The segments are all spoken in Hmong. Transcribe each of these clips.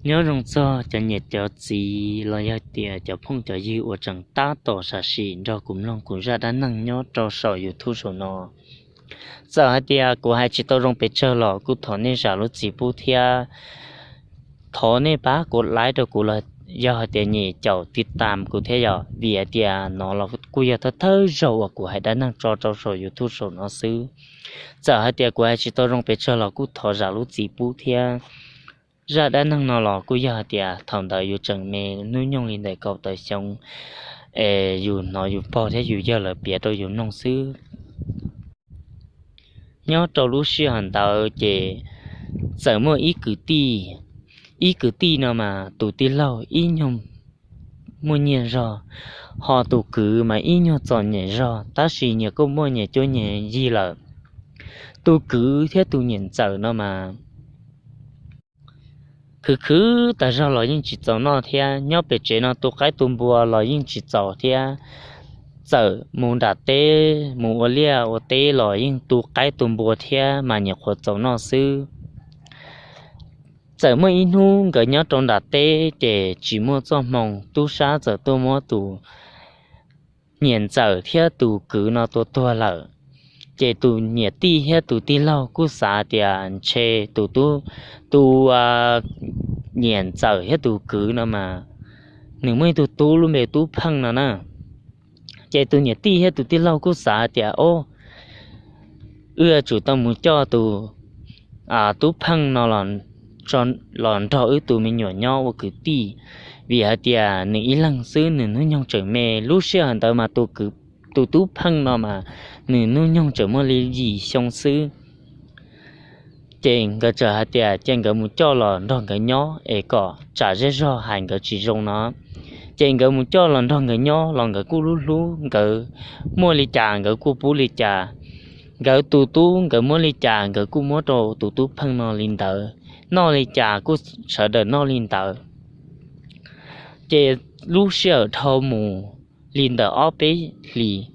Nyob zoo txog cov niam cov txiv los yog tias cov phooj cov ywg uas tseem tab tom sam sim nrog kuv mloog kuv zaj dab neeg nyob rau saum YouTube saum no. Txawm hais tias kuv hais tsis tau zoo pes tsawg los kuj thov nej zam lub txim pub thiab thov nej pab kuv like rau kuv los yog hais tias nyem caum tiv tam kuv thiab yom, vim hais tias no los kuj yog thawj thawj zaug uas kuv hais dab neeg tso rau saum YouTube saum no xwb. Txawm hais tias kuv hais tsis tau zoo pes tsawg los kuj thov zam lub txim pub thiab. Zaj dab neeg no los kuj yog hais tias thaum ntawd yus tseem me, hnub nyoog li ntawm kaum tawm xyoo, es yus hnov yus pog thiab yus yawg lawv piav rau yus mloog xwb. Nyob rau lub sij hawm ntawd ces txawm muaj ib kwv tij, ib kwv tij no mas tus tij laug ib nyuag muaj nyiaj zog, ho tus kwv mas ib nyuag txom nyem zog tab sis nyias kuj muaj nyias cuab nyias yig lawm. Tus kwv thiab tus niam ntxawm no mas khwv khwv tas zog los yeej tsis txaus noj thiab, nyob pem tsev no tu qaib tu npua los yeej tsis txaus thiab. Txawm mus nram teb mus ua liaj ua teb los yeej tu qaib tu npua thiab mas nyuam qhuav txaus noj xwb. Txawm muaj ib hnub nkawd nyob rau nram teb ces tsis muaj txoj hmoo, tub sab txawm tuaj muab tus niam ntxawm thiab tus kwv no tua tuag lawm. Ces tus niam tij thiab tus tij laug kuj xav tias ntshe tus tub, tus niam ntxawm thiab tus kwv no mas nws muaj ib tug tub lub npe Tub Pheej no na. Ces tus niam tij thiab tus tij laug kuj xav tias, o, wb yuav tsum tau mus coj tus Tub Pheej no los nrog wb tus me nyuam nyob ua kwv tij, vim hais tias nws ib leeg xwb, nws hnub nyoog tseem me. Lub sij hawm ntawd mas tus Tub Pheej no mas nws hnub nyoog tseem muaj li yim xyoo xwb. Ces nkawd txawm hais tias cia nkawd mus coj los nrog nkawd nyob es kom tsam zej zog hais nkawd tsis zoo no. Ces nkawd mus coj los nrog nkawd nyob los nkawd kuj hlub hlub nkawd, muaj li cas nkawd kuj pub li cas. Nkawd tus tub nkawd muab li cas nkawd kuj muab rau tus Tub Pheej no li ntawd, noj li cas kuj sawv daws noj li ntawd. Ces lub sij hawm dhau mus li ntawm ob peb hlis,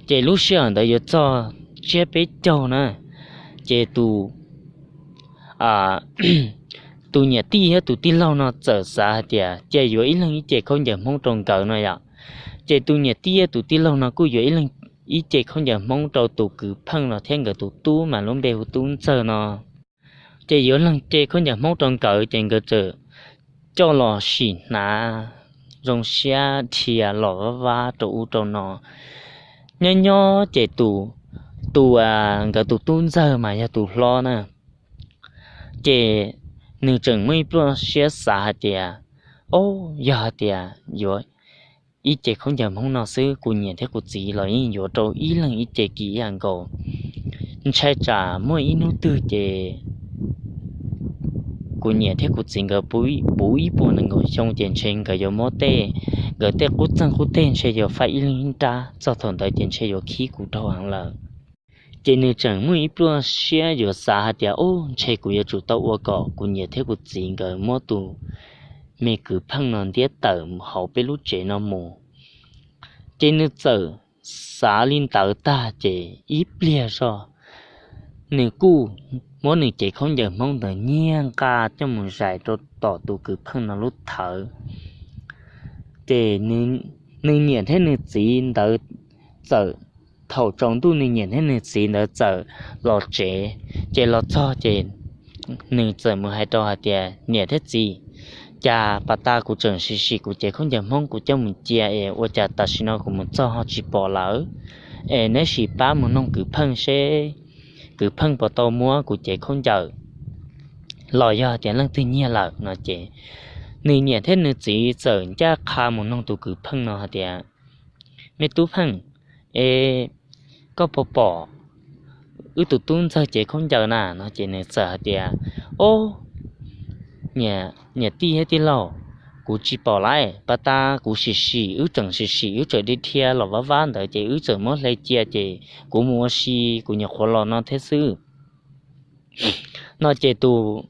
ces lub sij hawm ntawd yuav txog tsiab peb caug na, ces tus tus niam tij thiab tus tij laug no txawm xav hais tias cia yuav ib leeg ib ce khaub ncaws Hmoob rau nkawd no yom. Ces tus niam tij thiab tus tij laug no kuj yuav ib leeg ib ce khaub ncaws Hmoob rau tus kwv Pheej no thiab nkawd tus tub mas lub npe hu Tub Ntxawg no. Ces yuav leeg ce khaub ncaws Hmoob rau nkawd ces nkawd txawm coj los sim hnav zoo siab dhia los vab vab rau ub rau no. Nyob nyob ces tus, tus, nkawd tus Tub Ntxawg mas yog tus hlob na, ces nws tseem muaj ib pluaj siab xav hais tias, o, yog hais tias yuav ib ce khaub ncaws Hmoob no xwb, kuv niam thiab kuv txiv los yeej yuav rau ib leeg ib ce kiag nkaus. Ntshai tsam muaj ib hnub twg ces kuv niam thiab kuv txiv nkawd puv ib puas nees nkaum xyoo ces ntshe nkawd yuav muab tej, nkawd tej qub txeeg qub teg ntshe yuav faib ib leeg ib nrab, txog thaum ntawd ces ntshe yuav khib kuv dhau heev lawm. Ces nws tseem muaj ib pluaj siab yuav xav hais tias, o, ntshe kuv yuav tsum tau ua kom kuv niam thiab kuv txiv nkawd muab tus me kwv Pheej no ntiab tawm hauv peb lub tsev no mus. Ces nws txawm xav li ntawd tag ces ib pliag zog nws kuj muab nws cev khaub ncaws Hmoob ntawd nyiag nqa coj mus zais rau tom tus kwv Pheej no lub thawv. Ces nws niam thiab nws txiv ntawd txawm, thaum tsaus ntuj nws niam thiab nws txiv ntawd txawm los tsev. Ces los txog ces nws txawm mus hais rau hais tias, niam thiab txiv, cas pas tas kuv tseem sim sim kuv cev khaub ncaws Hmoob kuv coj mus cia es ua cas tam sim no kuv mus txog ho tsis pom lawm? Es neb sim pab mus noog kwv Pheej seb kwv Pheej puas tau muab kuv cev khaub ncaws los yog tias leej twg nyiag lawm no ces nws niam thiab nws txiv txawm ncaj qha mus noog tus kwv Pheej no hais tias, me Tub Pheej, es koj puas pom wb tus tub Ntxawg cev khaub ncaws na? No ces nws txawm hais tias, o, niam tij thiab tij laug, kuv tsis pom lawm, pas tas kuv sim sim, wb tseem sim sim wb tseem dhia dhia los vab vab ntawd ces wb txawm muab hle cia ces kuv mus ua si kuv nyuam qhuav los no thiab xwb. No ces tus,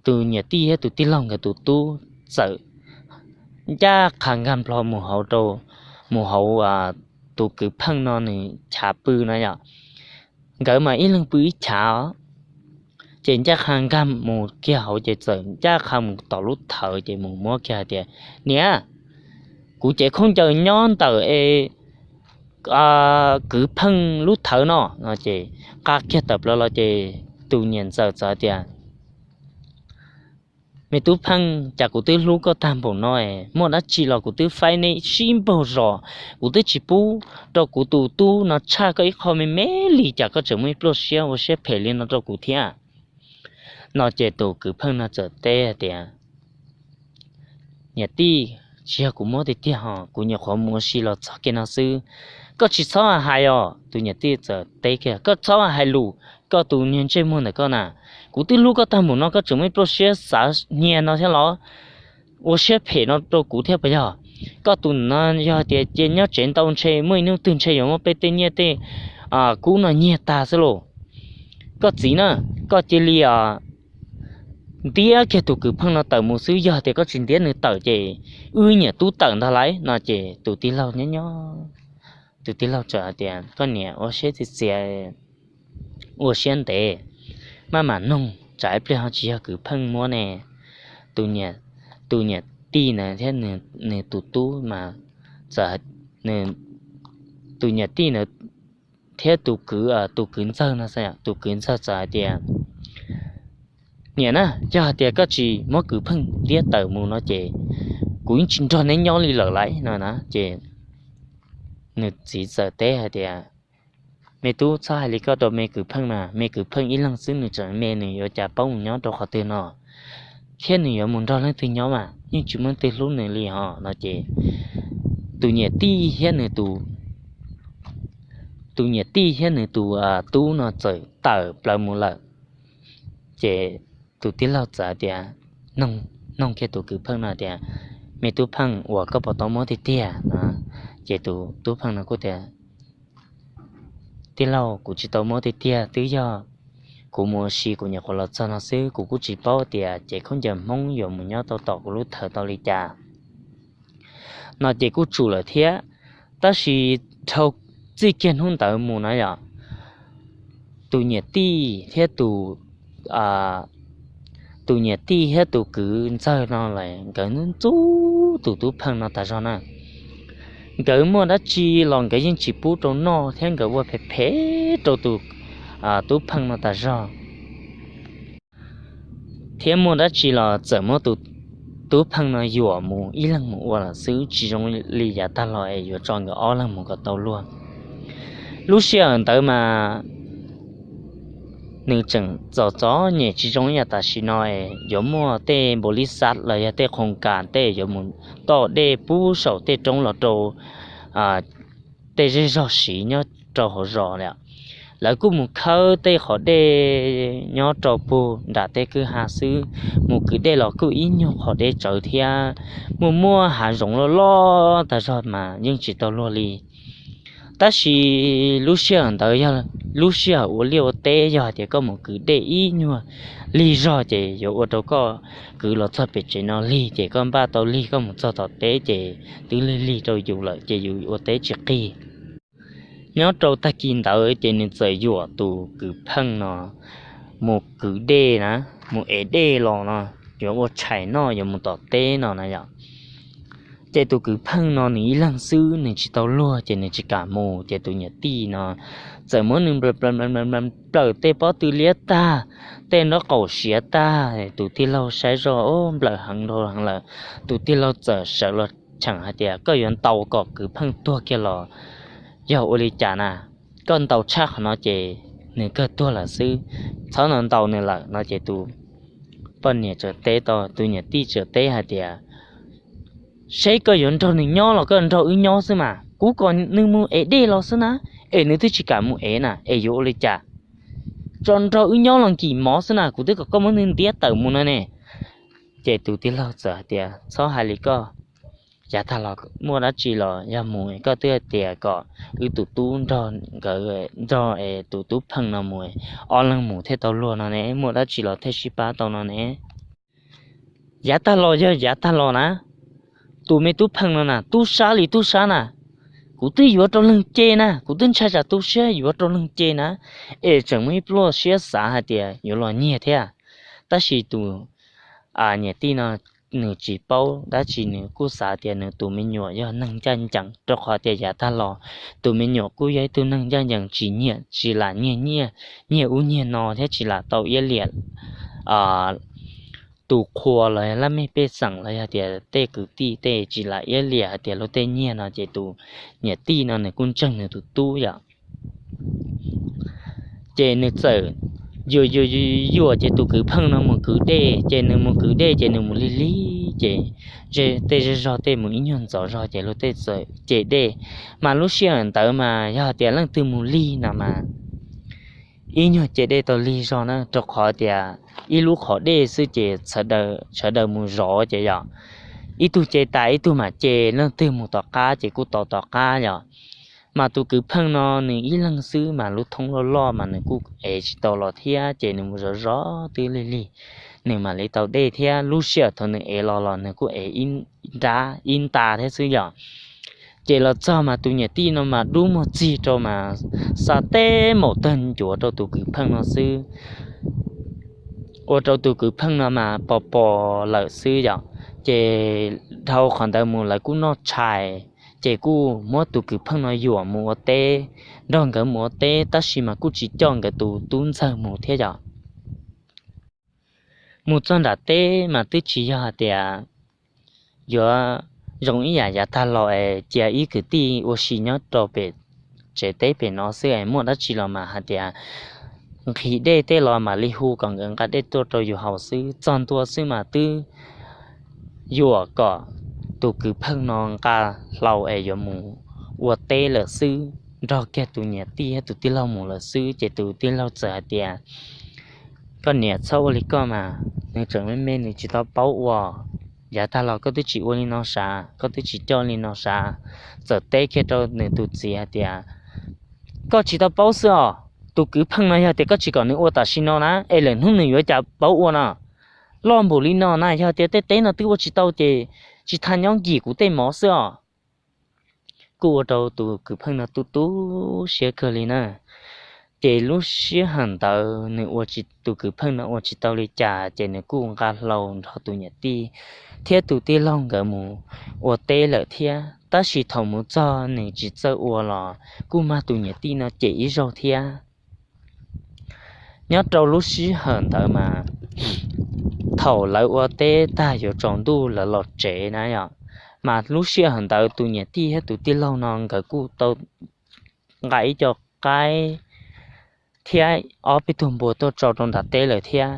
tus niam tij thiab tus tij laug nkawd tus tub txawm ncaj qha nkag nplo mus hauv rau, mus hauv tus kwv Pheej no nws chav pw no yom. Nkawd mas ib leeg pw ib chav os. Ces ncaj qha nkag mus kiag hauv ces txawm ncaj qha mus tom lub thawv ces mus muab kiag hais tias, Niam, kuv cev khaub ncaws nyob ntawm es kwv pheej lub thawv no no ces nqa kiag tawm plaws los ces tus niam ntxawm txawm tias, Me tub pheej, cas kuv twb hlub koj tag npaum no es muaj dab tsi los kuv twb faib neb sib npaug zos, kuv twb tsis pub rau kuv tus tub no tshaj koj ib qho me me li, cas koj tseem muaj ib pluaj siab ua siab phem li no rau kuv thiab? No ces tus kwv pheej no txawm teb hais tias, Niam tij, tsis yog kuv muab tiag tiag hos, kuv nyuam qhuav mus ua si los txog kiag no xwb. Koj tsis txhob hais os. Tus niam tij txawm teb kiag, Koj txhob hais lus, koj tus niag ntsej muag ntawm koj na, kuv twb hlub koj tag npaum no koj tseem muaj ib pluaj siab xav hnia no thiab los ua siab phem no rau kuv thiab puas yog? Koj tus no yog tias cia nyob tsev ntau ntshe muaj ib hnub twg ntshe yuav muab peb tej nyiaj tej kub no nyiag tag xwb lauj. Koj txiv na, koj cia li ntiab kiag tus kwv pheej no tawm mus xwb, yog tias koj tsis ntiab nws tawm ces wb niam tub tawm ntag lauj. No ces tus tij laug nyob nyob, tus tij laug txawm hais tias, Koj niam, ua siab txias txias, ua siab ntev, maj mam noog tsam ib pliag ho tsis yog kwv pheej muab ne. Tus niam tij na thiab nws tus tub mas txawm, tus niam tij na thiab tus kwv, tus kwv ntxawg no, tus kwv ntxawg txawm hais tias, Niam na, yog hais tias koj tsis muab kwv pheej ntiab tawm mus no ces kuv yeej tsis nrog neb nyob li lawm lauj no na. Ces nws txiv txawm teb hais tias, Me tub, txhob hais li koj rau me kwv pheej mas, me kwv pheej ib leeg xwb nws tseem me, nws yuav cas paub mus nyob rau qhov twg no, thiab nws yuav mus nrog leej twg nyob mas yeej tsis muaj leej twg hlub nws li hos no ces tus niam tij thiab nws tus, tus niam tij thiab nws tus tub no txawm tawm plaws mus lawm. Ces tus tij laug txawm tias, noog kiag tus kwv pheej no tias, Me tub pheej, uas koj puas tau muab tiag tiag no? Ces tus tub pheej no kuj tias, Tij laug, kuv tsis tau muab tiag tiag, twb yog kuv mus ua si kuv nyuam qhuav los txog no xwb, kuv kuj tsis paub tias ces khaub ncaws Hmoob yuav mus nyob tau tom kuv lub thawv tau li cas no ces kuj tsum lawm thiab. Tab sis dhau txij kiag hnub ntawd mus na yom, tus niam tij thiab tus, tus niam tij thiab tus kwv ntxawg no lawm nkawd ntxub tus tub pheej no tas zog na. Nkawd muaj dab tsi los nkawd yeej tsis pub rau noj thiab nkawd ua phem phem rau tus tub pheej no tas zog. Thiab muaj dab tsi los txawm muab tus tub pheej no yuam mus ib leeg mus ua lawm xwb, tsis zoo li yav tag los es yuav tso nkawd ob leeg mus kom tau luag. Lub sij hawm ntawd mas nws tseem txom txom nyem, tsis zoo ib yam tam sim no es yuav muaj tej npaum li xav los yog tej qhoo kas tej yuav mus toj dej pub saum tej roob los rau tej zej zog siv nyob rau hauv zos li. Lawv kuj mus khawb tej qhov dej nyob rau puag nram tej kwj ha xwb, mus kwv dej los kuj ib nyuag qhov deb tsawv thiab. Muaj muaj hav zoov loj loj tag zog mas yeej tsis tau luag li. Tab sis lub sij hawm ntawd yog lub sij hawm ua liaj ua teb, yog hais tias koj mus kwv dej ib nyuag lig zog ces yuav ua rau koj kwv los txog pem tsev no lig, ces koj npaj tau lig koj mus txog tom teb ces twb lig lig rau yus lawm ces yus ua teb tsis qig. Nyob rau tag kis ntawd ces nws txawm yuam tus kwv pheej no mus kwv dej na, mus ev dej los no, yuav ua tshais noj yuav mus tom teb no na yom. Ces tus kwv pheej no nws ib leeg xwb nws tsis tau luag ces nws tsis kam mus, ces tus niam tij no txawm muab nws nplawm tej pob tw liab tag, tej nraub qaum siav tag. Tus tij laug saib zoj, nplawm heev dhau heev lawm. Tus tij laug txawm sawv los cheem hais tias, Koj yuav ntaus kom kwv pheej tuag kiag los yog ua li cas na? Koj ntaus tshaj qhov no ces nws kawg tuag lawm xwb, txhob ntaus ntaus nws lawm no. Ces tus poj niam txawm teb tau, tus niam tij txawm teb hais tias, Seb koj yuav nrog nws nyob los koj nrog wb nyob xwb mas, kuv kom nws mus ev dej los xwb na, es nws twb tsis kam mus ev na es yuav ua li cas? Tso nrog wb nyob los nkim mov xwb na, kuv twb kom koj muab nws ntiab tawm mus no ne. Ces tus tij laug txawm hais tias, Txhob hais li koj, yav tag los muaj dab tsi los yog mus, koj twb hais tias kom wb tus tub nrog nkawd, nrog es tus tub pheej no mus, ob leeg mus thiaj tau luag no ne, muaj dab tsi los thiaj sib pab tau no ne. Yav tag los yog yav tag los na, tus me tub pheej no na tub sab li tub sab na, Kuv twb yuav rau leej ce na, kuv twb ntshai tsam tu siab yuav rau leej ce na, es tseem muaj ib pluaj siab xav hais tias yuav los nyiag thiab. Tab sis tus niam tij no nws tsis paub dab tsi, nws kuj xav tias nws tus me nyuam yog neeg ncaj ncees, rau qhov tias yav tag los tus me nyuam kuj yog ib tug neeg ncaj ncees, tsis nyiam, tsis lam nyiag nyiaj, nyiag ub nyiag no thiab tsis lam tau iab liam tus qhua los laj mej pej xeem los yog tias tej kwv tij tej, tsis lam iab liam hais tias luag tej nyiag no. Ces tus niam tij no nws kuj ntseeg nws tus tub yom. Ces nws txawm yuam yuam yuam ces tus kwv pheej no mus kwv dej, ces nws mus kwv dej ces nws mus lig lig ces tej zej zog tej mus ib nyuag ntxov zog ces luag tej txawm ce dej. Mas lub sij hawm ntawd mas yog tias leej twg mus lig no mas ib nyuag ce dej tau lig zog na, rau qhov tias ib lub qhov dej xwb ces sawv daws mus zov ces yog ib tug ce tas ib tug mam ce, leej twg mus tom qab ces kuj tau tom qab yom. Mas tus kwv pheej no nws ib leeg xwb mas lub thoob loj loj mas nws kuj ev tsis tau los thiab, ces nws mus zov zov twb lig lig nws mam li tau dej thiab. Lub sij hawm thaum nws ev los los nws kuj ev ib nrab ib nta thiab xwb yom. Ces los txog mas tus niam tij no mas dub muag txig rau mas xa teb maum tawg ncuav rau tus kwv pheej no xwb, ua rau tus kwv pheej no mas pos pos lawm xwb yom. Ces dhau qhov ntawd mus lawv kuj noj tshais, ces kuj muab tus kwv pheej no yuam mus ua teb, nrog nkawd mus ua teb, tab sis mas kuj tsis coj nkawd tus tub ntxawg mus thiab yom. Mus txog nram teb mas twb tsis yog hais tias yuav zoo ib yam yav tag los es cia ib kwv tij ua si nyob rau pem tsev teb pem no xwb es muaj dab tsi los mas hais tias nqhis dej tej los mam li hu kom nkawd nqa dej tuaj rau yus haus xwb. Txog ntua xwb mas twb yuam kom tus kwv pheej no nqa hlau es yuav mus ua teb lawm xwb, nrog kiag tus niam tij thiab tus tij laug mus lawm xwb. Ces tus tij laug txawm hais tias, koj niam txhob ua li koj mas, nws tseem me me nws tsis tau paub ua. Yav tag los koj twb tsis ua li no sav, koj twb tsis coj li no sav. Txawm teb kiag rau nws tus txiv hais tias, koj tsis tau paub xwb os, tus kwv pheej no yog tias koj tsis kom nws ua tam sim no na es lwm hnub nws yuav cas paub ua no. Loj npaum li no na, yog tias tej teb no twb ua tsis tau ces tsis tha nyob nkim kuv tej mov xwb os. Kuj ua rau tus kwv pheej no tu tu siab kawg li na. Ces lub sij hawm ntawd nws ua, tus kwv pheej no ua tsis tau li cas ces nws kuj nqa hlau nrog tus niam tij thiab tus tij laug nkawd mus ua teb lawm thiab. Tab sis thaum mus txog nws tsis txawj ua los kuj mag tus niam tij no cem ib zaug thiab. Nyob rau lub sij hawm ntawd mas thaum lawv ua teb tag yuav tsaus ntuj lawv los tsev na yom, mas lub sij hawm ntawd tus niam tij thiab tus tij laug no nkawd kuj tau nqa ib co qaib thiab ob peb tug npua tuaj tso rau nram teb lawm thiab.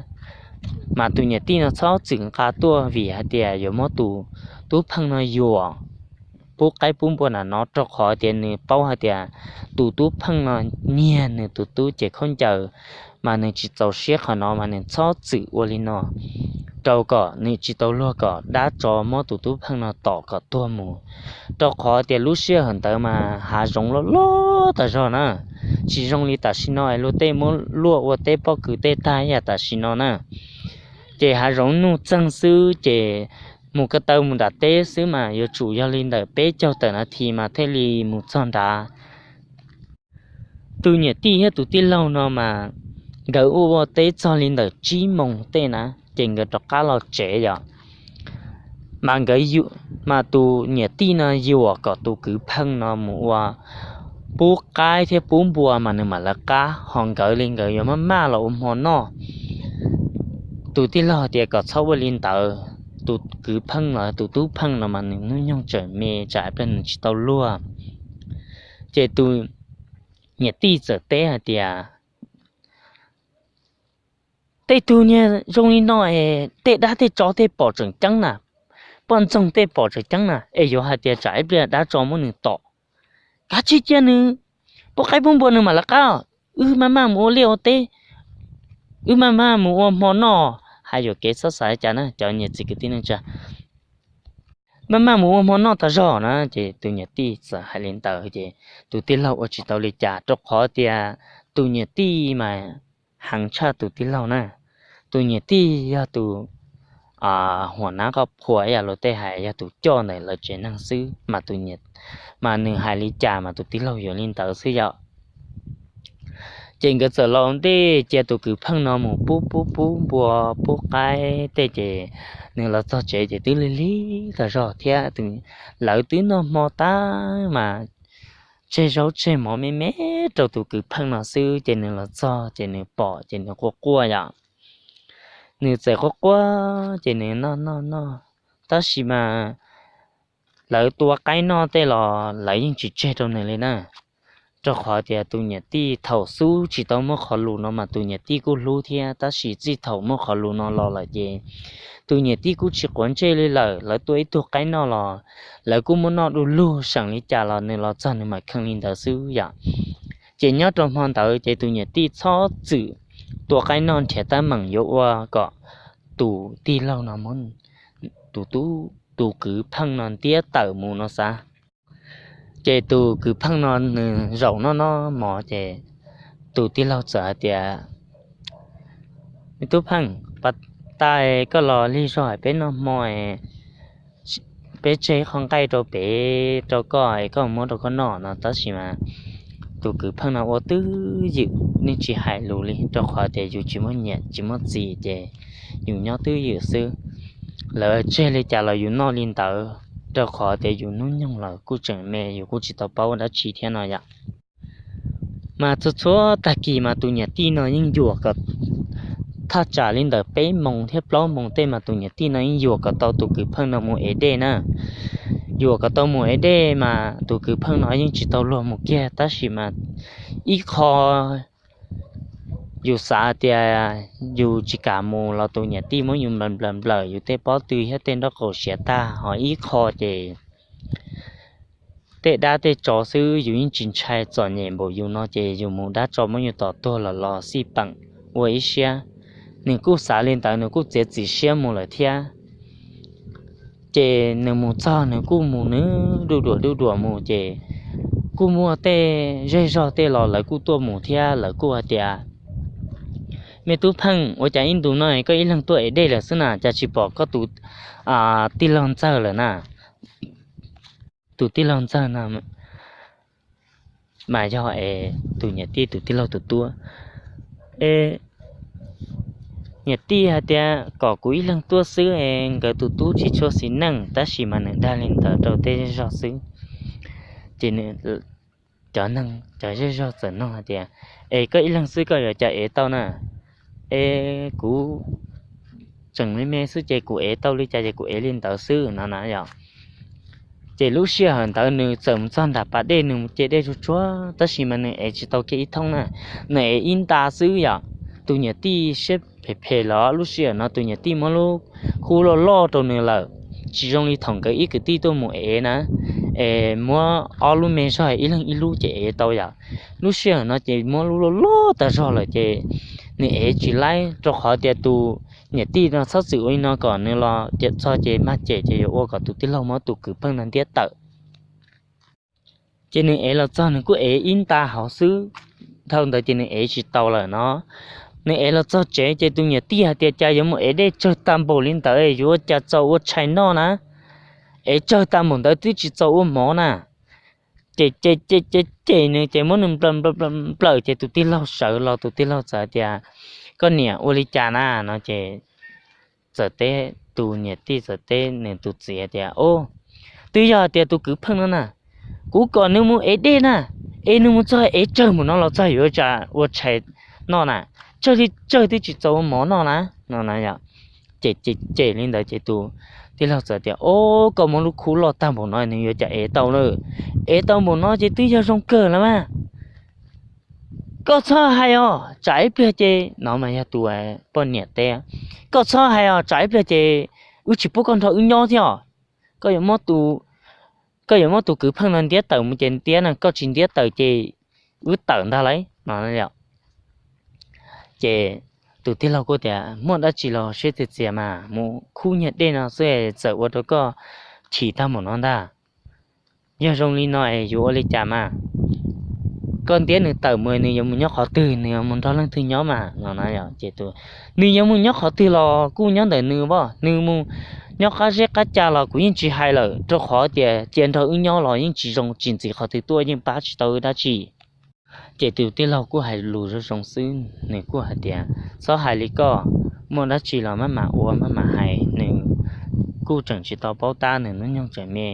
Mas tus niam tij no txhob txwm nqa tuaj vim hais tias yuav muab tus tub pheej no yuam pub qaib pub npua nram no, rau qhov tias nws paub hais tias tus tub pheej no nyiag nws tus tub cev khaub ncaws, mas nws tsis txaus siab qhov no mas nws txhob txwm ua li no rau kom nws tsis tau luag kom dab tsov muab tus tub pheej no tom kom tuag mus. Rau qhov tias lub sij hawm ntawd mas hav zoov loj loj tas zog na, tsis zoo li tam sim no es luag tej muab luaj ua teb pob kws tej tag ib yam tam sim no na. Ces hav zoov nuj txeeg xwb ces mus ko taw mus nram teb xwb mas yuav tsum yog li ntawm peb caug tawm nas this mas thiaj li mus txog nrad. Tus niam tij thiab tus tij laug no mas nkawd ua ua teb txog li ntawm tsib moos tej na ces nkawd rov qab los tsev yom. Mas nkawd, mas tus niam tij no yuam kom tus kwv pheej no mus ua pub qaib thiab pub npua mas nws mam lawv qab, ho nkawd li nkawd yuav maj maj los ua hmo noj. Tus tij laug tias kom txhob ua li ntawd, tus kwv pheej los tus tub pheej no mas nws hnub nyoog tseem me tsam ib pliag nws tsis tau luag. Ces tus niam tij txawm teb hais tias, tej tug niag zoo li no es tej dab tej tsov tej pom tseem ceeb na, poj ntxoog tej pom tseem ceeb na, es yuav hais tias tsam ib pliag dab tsov muab nws tom, kav tsij cia nws pub qaib pub npua nws mam lawv qab, wb maj maj mus ua liaj ua teb, wb maj maj mus ua hmo noj. Hais yuam kev txhob xav li cas na cov niam txiv kwv tij neej tsa, maj maj mus ua hmo noj tas zog na. Ces tus niam tij txawm hais li ntawd ces tus tij laug ua tsis tau li cas rau qhov tias tus niam tij mas heev tshaj tus tij laug na. Tus niam tij yog tus huam nab qoj qhua ib yam luag tej hais yog tus coj ntawm lawv tsev neeg xwb mas tus niam, mas nws hais li cas mas tus tij laug yuav li ntawd xwb yom. Ces nkawd txawm los ntej cia tus kwv pheej no mus pub pub pub npua pub qaib tej ces nws los txog tsev ces twb lig lig tag zog thiab lawv twb noj hmo tag mas tseg zaub tseg mov me me rau tus kwv pheej no xwb ces nws los txog ces nws pom ces nws quaj quaj yom. Nws txawm quaj quaj ces nws noj noj noj, tab sis mas lawv tua qaib noj tej los lawv yeej tsis tseg rau nws li na. Rau qhov tias tus niam tij thaum xub tsis tau muaj qhov lus no mas tus niam tij kuj hlub thiab, tab sis txij thaum muaj qhov lus no los lawm ces tus niam tij kuj tsis quav ntsej li lawm. Lawv tua ib tug qaib noj los lawv kuj muab noj du lug, seem li cas los nws los txog nws mam kheev li ntawd xwb yom. Ces nyob rau hmo ntawd ces tus niam tij txhob txwm tua qaib noj nrhiav teeb meem yuav ua kom tus tij laug no, tus, tus kwv pheej no ntiab tawm mus no xav. Ces tus kwv pheej no nws zaum noj noj mov ces tus tij laug txawm hais tias, Me tub pheej, pas tas koj los lig zog es peb noj hmo, peb tseg qhov nqaij rau pem rau koj es koj muab rau koj noj no, tab sis mas tus kwv pheej no ua twj ywm, yeej tsis hais lus li, rau qhov tias yus tsis muaj niam tsis muaj txiv ces yus nyob twj ywm xwb. Lawv tseg li cas los yus noj li ntawd, rau qhov tias yus hnub nyoog los kuj tseem me, yus kuj tsis tau paub dab tsi thiab no yom. Mas txhua txhua tag kis mas tus niam tij no yeej yuam kom, thaj tsam li ntawm peb moos thiab plaub moos tej mas tus niam tij no yeej yuam kom tau tus kwv pheej no mus ev dej na. Yuam kom tau mus ev dej mas tus kwv pheej no yeej tsis tau luag mus kiag, tab sis mas ib qho yus xav tias yus tsis kam mus los tus niam tij muab yus nplawm nplawm nplawm yus tej pob tw thiab tej nraub qaum siav tag, ho ib qho ces tej dab tej tsov xwb yus yeej tsis ntshai, txom nyem npaum yus no ces yus mus dab tsov muab yus tom tuag los los xij peem ua ib siab. Nws kuj xav li ntawd, nws kuj txiav txim siab mus lawm thiab. Ces nws mus txog nws kuj mus nws duj duam duj duam mus ces kuj muaj tej zej zog tej los lawv kuj tuaj mus thiab, lawv kuj hais tias, Me tub pheej, ua cas ib ntus no koj ib leeg tuaj ev dej lawm xwb na, cas tsis pom koj tus tij laug ntxawg lawm na? Tus tij laug ntxawg no mas yog es tus niam tij tus tij laug tus tub. E, niam tij hais tias kom kuv ib leeg tuaj xwb es nkawd tus tub tsis tshua xis neej, tab sis mas nws dag li ntawd rau tej zej zog xwb. Ces cov neeg cov zej zog txawm nug hais tias, Es koj ib leeg xwb koj yuav cas ev tau na? Es kuv tseem me me xwb ces kuv ev tau li cas ces kuv ev li ntawd xwb no na yom. Ces lub sij hawm ntawd nws txawm mus txog nram pas dej, nws mus ce dej tsuag tsuag, tab sis mas nws ev tsis tau kiag ib thoob na, nws ev ib nta xwb yom. Tus niam tij siab phem phem los lub sij hawm no tus niam tij muab lub khub loj loj rau nws lawm, tsis zoo li thaum nkawd ib kwv tij tuaj mus ev na, es muab ob lub me zog ib leeg ib lub ces ev tau yom. Lub sij hawm no ces muab lub loj loj tag zog lawm ces nws ev tsis laib, rau qhov tias tus niam tij no txhob txwm ua li no kom nws los txog ces mag cem ces yuav ua kom tus tij laug muab tus kwv pheej no ntiab tawm. Ces nws ev los txog nws kuj ev ib nta hauv xwb, dhau ntawd ces nws ev tsis tau lawm no. Nws ev los txog tsev ces tus niam tij hais tias, Cas yuav mus ev dej tsawg tag npaum li ntawd, yuav ua cas txaus ua tshais noj na? Ev tsawg tag npaum ntawd twb tsis txaus ua mov na. Ces ces ces ces ces nws ces muab nws nplawm nplawm ces tus tij laug sawv los tus tij laug txawm tias, Koj niam, ua li cas na? no ces txawm teb, tus niam tij txawm teb nws tus txiv tias, Twb yog hais tias tus kwv pheej no na, kuv kom nws mus ev dej na, es nws mus txog ev tsawg npaum no los txog yuav ua cas ua tshais noj na, tsawg li tsawg twb tsis txaus ua mov noj na, no na yom. Ces ces ces li ntawd ces tus tij laug txawm tias, Os, koj muab lub khub loj tag npaum no nws yuav cas ev tau lawm? Ev tau npaum no ces twb yog zoo kawg lawm mas. Koj txhob hais os, tsam ib pliag ces, no mas yog tus poj niam teb, Koj txhob hais os, tsam ib pliag ces wb tsis pub koj nrog wb nyob thiab os. Koj yuav muab tus kwv pheej no ntiab tawm mus ces ntiab na, koj tsis ntiab tawm ces wb tawm ntag lauj, no. Ces tus tij laug kuj tias, Muaj dab tsi los siab txias txias mas, mus khub niag dej no xwb txawm ua rau koj chim tag npaum no ntag. Yog zoo li no es yuav ua li cas mas? koj ntiab nws tawm mus nws yuav mus nyob qhov twg, nws yuav mus nrog leej twg nyob mas no na. Ces nws yuav mus nyob qhov twg los kuj nyob ntawm nws as, nws mus nyob qab zeb qab ca los kuv yeej tsis hais lawm, rau qhov tias cia nrog wb nyob los yeej tsis zoo, tsis ntxiv qhov twg tuaj yeej pab tsis tau wb dab tsi. Ces tus tij laug kuj hais lus zoo zoo xwb, nws kuj hais tias, txhob hais li koj, muaj dab tsi los maj mam ua maj mam hais. Nws kuj tseem tsis tau paub tab, nws hnub nyoog tseem me,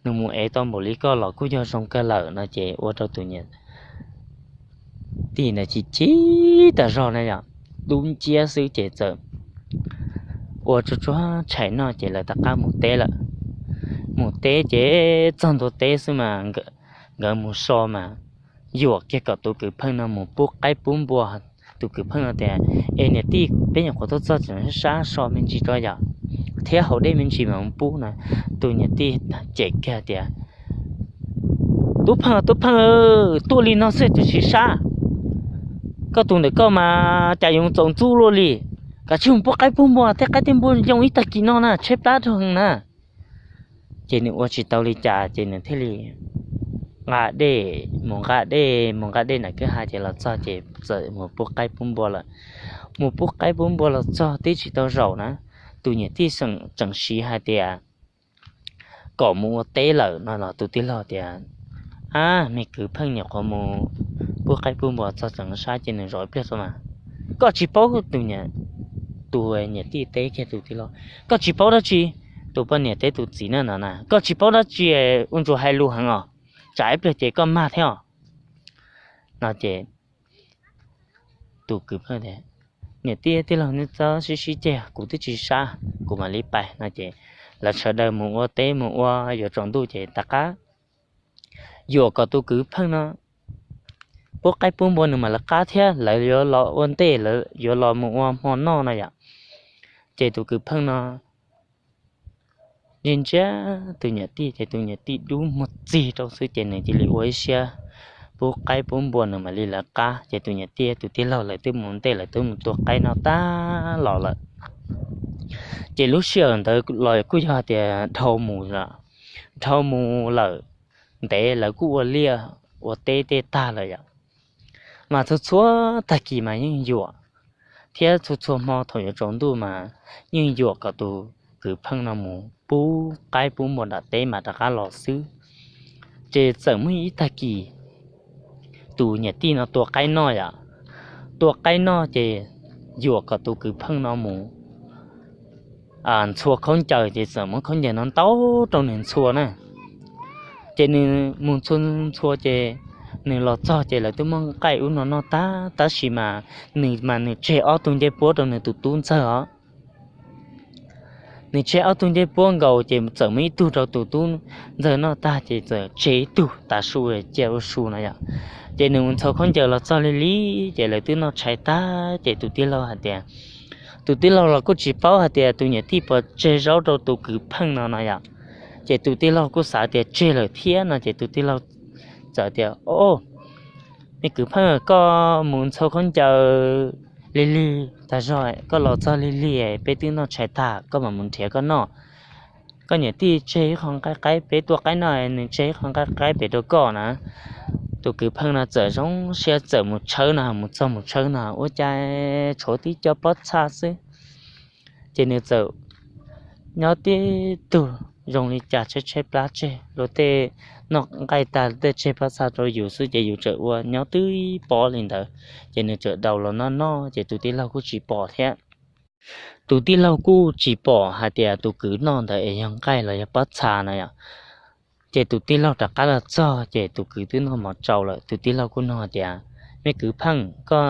nws mus ev tau npaum li koj los kuj yog zoo kawg lawm no. Ces ua rau tus niam tij ntawd chim chim tas zog na yom, dub nciab xwb ces txawm ua tsuag tsuag tshais noj ces lawv rov qab mus teb lawm. Mus teb ces txog ntua teb xwb mas nkawd mus so mas yuam kiag kom tus kwv pheej no mus pub qaib pub npua. Tus kwv pheej no tias, es niam tij, peb nyuam qhuav tuaj txog tseem sab so me ntsis rau yom, thiab haus dej me ntsis mas mus pub no. Tus niam tij cem kiag tias, tub pheej, tub pheej, tuaj li no xwb tseem siv sab, koj tus ntawm koj mas cas yuav txaus ntxub luaj li, kav tsij mus pub qaib pub npua, tej qaib tej npua yoo ib tag kis no na, tshaib plab rau heev na. Ces nws ua tsis tau li cas ces nws thiaj li nqa dej mus nqa dej mus nqa dej nram kwj ha ces los txog ces txawm mus pub qaib pub npua lawm. Mus pub qaib pub npua los txog twb tsis tau zaum na, tus niam tij tseem siv hais tias kom mus ua teb lawm no los tus tij laug tias, ab, me kwv pheej nyuam qhuav mus pub qaib pub npua txog tseem sab ces nws zaum ib pliag tso mas. Koj tsis paub, tus niam tij teb kiag tus tij laug, koj tsis paub dab tsi, tus poj niam teb tus txiv na no na, koj tsis paub dab tsi, ua ntsuas hais lus heev os, tsam ib pliag ces koj mag thiab os no ces tus kwv pheej tias, niam tij tij laug nej txhob sib sib ceg, kuv twb tsis sab, kuv mam li pais no ces lawv sawv daws mus ua teb mus ua yuav tsaus ntuj ces rov qab yuam kom tus kwv pheej no pub qaib pub npua nws mam lawv qab thiab lawv yuav los ua ntej, lawv yuav los mus ua hmo noj no yom. Ces tus kwv pheej no ntsia ntsia tus niam tij ces tus niam tij dub muag txig rau xwb ces nws cia li ua ib siab pub qaib pub npua nws mam li lawv qab ces tus niam tij tus tij laug lawv twb mus ntej, lawv twb mus tua qaib noj tag los lawm. Ces lub sij hawm ntawd los kuj yog tias dhau mus, dhau mus lawm ntev, lawv kuj ua liaj ua teb tej tag lawm yom. Mas txhua txhua tag kis mas yeej yuam, thiab txhua txhua hmo thaum yuav tsaus ntuj mas yeej yuam kom tus kwv pheej no mus pub qaib pub npua nram teb mas rov qab los xwb. Ces txawm muaj ib tag kis tus niam tij no tua qaib noj yom, tua qaib noj ces yuam kom tus kwv pheej no mus ntxhua khaub ncaws ces txawm muab khaub ncaws no ntau rau nws ntxhua na. Ces nws mus ntxhua ntxhua ces nws los txog ces lawv twb muab nqaij ub no noj tag, tab sis mas nws mas nws tseg ob tug ncej puab rau nws tus tub ntxawg os. Nws tseg ob tug ncej puab nkaus ces txawm muab ib tug rau tus tub ntxawg noj tag ces txawm tseg ib tug tav su cia ua su no yom. Ces nws mus ntxhua khaub ncaws los txog li li ces lawv twb noj tshais tag ces tus tij laug hais tias, tus tij laug los kuj tsis paub hais tias tus niam tij puas tseg zaub rau tus kwv pheej no no yom. Ces tus tij laug kuj xav tias tseg lawm thiab no ces tus tij laug txawm tias, o, me kwv pheej, koj mus ntxhua khaub ncaws lig lig tag zog, koj los txog lig lig, peb twb noj tshais tag, koj mam mus nrhiav koj noj. Koj niam tij tseg ib qho nqaij qaib, peb tua qaib noj, nws tseg ib qho nqaij qaib pem rau koj na. Tus kwv pheej no txawm zoo siab txawm mus tshawb no, mus txog mus tshawb no ua cas tshuav tib co pob txha xwb. Ces nws txawm nyob tib tug zoo li cas tshaib tshaib plab tseg, luag tej noj nqaij tag tej tseg pob txha rau yus xwb ces yus txawm ua nyob twb pob li ntawd. Ces nws txawm daus los noj noj ces tus tij laug kuj tsis pom thiab. Tus tij laug kuj tsis pom hais tias tus kwv noj ntawd es yog nqaij los yog pob txha na yom. Ces tus tij laug rov qab los txog ces tus kwv twb noj mov tsau lawm. Tus tij laug kuj nug tias, me kwv pheej, koj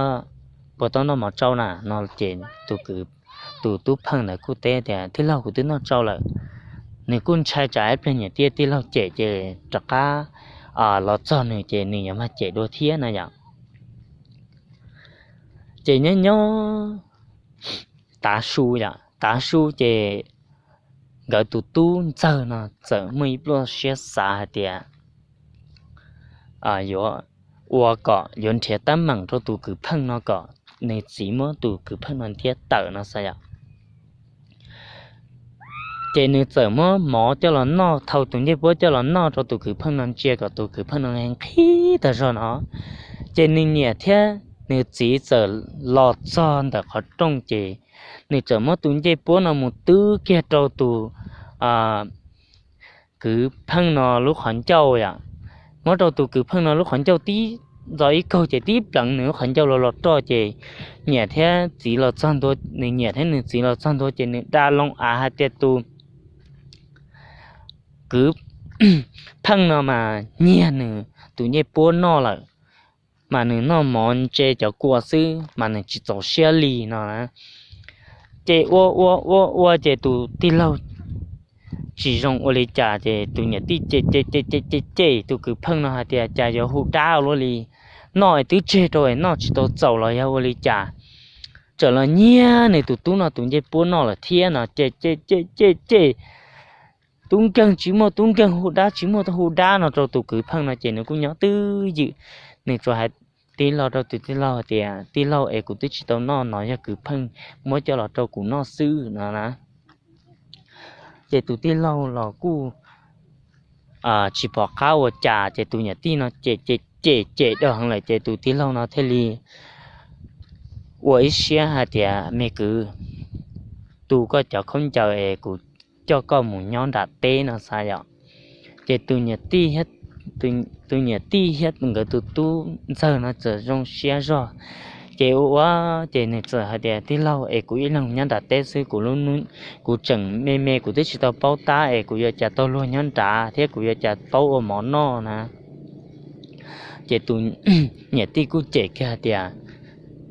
puas tau noj mov tsau na no? Ces tus kwv, tus tub pheej ntawd kuj teb tias, tij laug, kuv twb noj tsau lawm. Nws kuj ntshai tsam ib pliag niam tij tij laug cem ces rov qab los txog nws ces nws yuav mag cem dua thiab no yom. Ces nyob nyob tav su yom, tav su ces nkawd tus tub ntxawg no txawm muaj ib pluaj siab xav hais tias yuav ua kom yuav nrhiav teeb meem rau tus kwv pheej no kom nws txiv muab tus kwv pheej no ntiab tawm no xwb yom. Ces nws txawm muab mov coj los noj, thau tus ncej puab coj los noj rau tus kwv pheej no ntsia kom tus kwv pheej no nqhis tag zog no. Ces nws niam thiab nws txiv txawm los txog ntawm qhov rooj ces nws txawm muab tus ncej puab no mus twb kiag rau tus kwv pheej no lub qhov ncauj yom. Muab rau tus kwv pheej no lub qhov ncauj tib ntxov ib kaug ces tib pleev nws lub qhov ncauj los los roj ces niam thiab txiv los txog ntua, nws niam thiab nws txiv los txog ntua ces nws da loo av hais tias tus kwv pheej no mas nyiag nws tus ncej puab noj lawm, mas nws noj mov ntse cov kua xwb mas nws tsis txaus siab li no na. Ces ua ua ua ua ces tus tij laug tsis zoo ua li cas ces tus niam tij cem cem cem cem cem tus kwv pheej no hais tias cas yuav hu dab ua luaj li, noj es twb tseg rau es noj tsis tau txaus los yog ua li cas, txawm los nyiag nws tus tub no tus ncej puab noj lawm thiab no ces cem cem cem cem tub nkeeg tsis muaj tub nkeeg, hu dab tsis muaj hu dab no rau tus kwv pheej no ces nws kuj nyob twj ywm. Nws tsuas hais tij laug rau tus tij laug hais tias tij laug es kuv twb tsis tau noj no, yog kwv pheej muab coj los rau kuv noj xwb no na. Ces tus tij laug los kuj tsis pom qab ua cas ces tus niam tij no cem cem cem cem dhau heev lawm ces tus tij laug no thiaj li ua ib siab hais tias me kwv, tu koj cov khaub ncaws es kuv coj koj mus nyob nram teb no xav yom. Ces tus niam tij thiab nkawd tus tub ntxawg no txawm zoo siab zog. Ces ua ua ces nws txawm hais tias tij laug es kuv ib leeg nyob nram teb xwb, kuv lub, kuv tseem me me kuv twb tsis tau paub tab es kuv yuav cas tau luag nyob nrad thiab kuv yuav cas paub ua mov noj na. Ces tus niam tij kuj cem kiag hais tias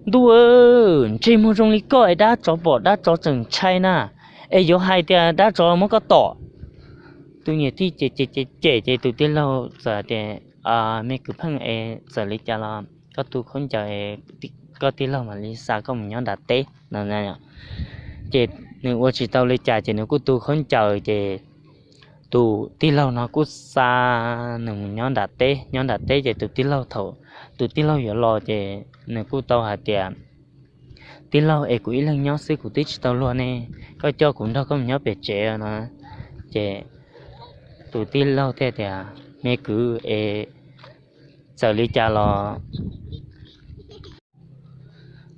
ntuj, ntsej muag zoo li koj es dab tsov pom dab tsov tseem ntshai na, es yuav hais tias dab tsov muab koj tom. Tus niam tij cem cem cem cem ces tus tij laug txawm tias me kwv pheej es txawm li cas los koj tu khaub ncaws, koj tij laug mam li xa koj mus nyob nram teb no. Ces nws ua tsis tau li cas ces nws kuj tu khaub ncaws ces tus tij laug no kuj xa nws mus nyob nram teb. Nyob nram teb ces tus tij laug thaum tus tij laug yuav los ces nws kuj tau hais tias tij laug es kuv ib leeg nyob xwb kuv twb tsis tau luag ne, koj coj kuv nrog koj mus nyob pem tsev no. Ces tus tij laug thiaj tias me kwv es txawm li cas los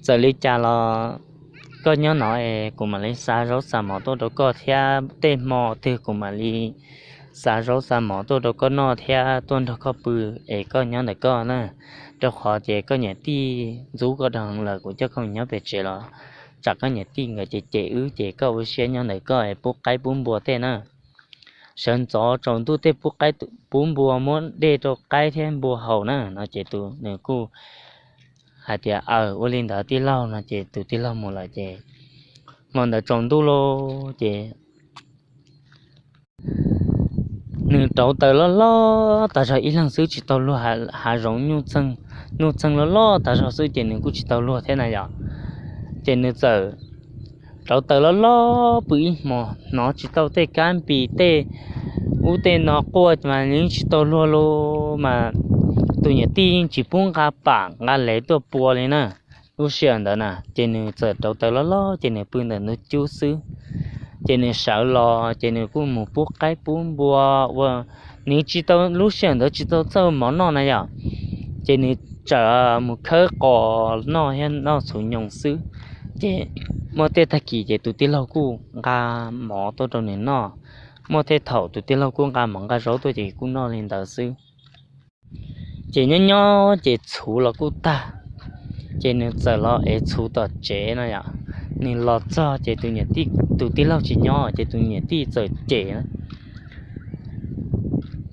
txawm li cas los koj nyob no es kuv mam li xa zaub xa mov tuaj rau koj thiab tej hmo twg kuv mam li xa zaub xa mov tuaj rau koj noj thiab tuaj nrog koj pw es koj nyob ntawm koj na. Rau qhov ces koj niam tij ntxub koj dhau heev lawm, kuv coj koj mus nyob pem tsev los tsam koj niam tij nkawd cem cem wb ces koj ua siab nyob ntawm koj es pub qaib pub npua tej na. Sawv ntxov tsaus ntuj tej pub qaib pub npua, muab dej rau qaib thiab npua haus na no ces tus nws kuj hais tias aw ua li ntawd tij laug no ces tus tij laug mus lawm ces hmo ntawd tsaus ntuj lawm ces nws rauv taws loj loj tas zog ib leeg xwb tsis tau luag, hav zoov nyuj txeeg loj loj tas zog xwb ces nws kuj tsis tau luag thiab na yom. Ces nws txawm rauv taws loj loj pw ib hmos hnov tsis tau tej kab npis tej ub tej no quaj mas yeej tsis tau luag li mas tus niam tij yeej tsis pub nqa pam nqa lev tuaj pua li na. Lub sij hawm ntawd na ces nws txawm rauv taws loj loj ces nws pw ntawm ntug cub xwb. Ces nws sawv los ces nws kuj mus pub qaib pub npua ua, nws tsis tau, lub sij hawm ntawd tsis tau txawj mov noj na yom. Ces nws txawm mus khawb qos noj thiab noj txhuv nyoos xwb. Ces muaj tej tag kis ces tus tij laug kuj nqa mov tuaj rau nws noj. Muaj tej thaum tus tij laug kuj nqa mov nqa zaub tuaj ces kuj noj li ntawd xwb. Ces nyob nyob ces txhuv los kuj tag, ces nws txawm los ev txhuv tom tsev no yom. Nws los txog ces tus niam tij, tus tij laug tsis nyob ces tus niam tij txawm cem na,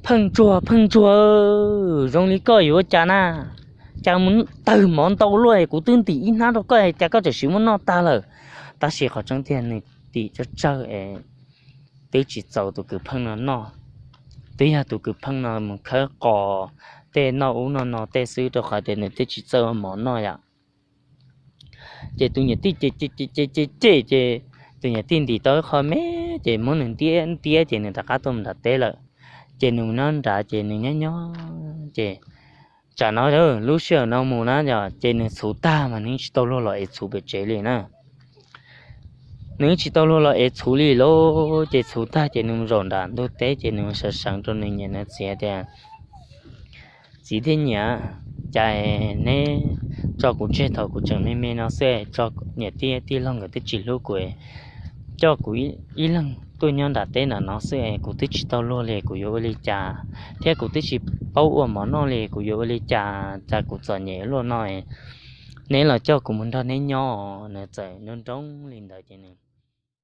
pheej ntsuag pheej ntsuag, zoo li koj yuav ua cas na, cas mus tawg mov ntau luaj, kuv twb ntim ib hnab rau koj cas koj tseem siv muab noj tag lawm. Tab sis qhov tseeb tiag nws ntim tsawg tsawg es twb tsis txaus tus kwv pheej no noj, twb yog tus kwv pheej no mus khawb qos tej noj ub noj no tej xwb rau qhov tias nws twb tsis txawj ua mov noj yom. Ces tus niam tij cem cem cem cem ces tus niam tij ntim tau ib qho me ces muab nws ntiab ntiab ces nws rov qab tuaj mus nram teb lawm. Ces nws mus nyob nrad ces nws nyob nyob ces tsam no lub sij hawm no mus na yom ces nws txhuv tag mas nws tsis tau luag los ev txhuv pem tsev li na. nws tsis tau luag los ev txhuv li lauj. Ces txhuv tag ces nws mus zaum nram ntug teb ces nws sawv seev rau nws niam nws txiv tias, Txiv thiab niam, cas neb tso kuv tseg thaum kuv tseem me me no xwb, tso niam tij tij laug nkawd twb tsis hlub kuv, coj kuv ib leeg tuaj nyob nram teb nram no xwb, kuv twb tsis tau luag li, kuv yuav ua li cas? Thiab kuv twb tsis paub ua mov noj li, kuv yuav ua li cas? Cas kuv txom nyem luaj no, neb los coj kuv mus nrog neb nyob. Nws txawm nroo nroo li ntawd ces nws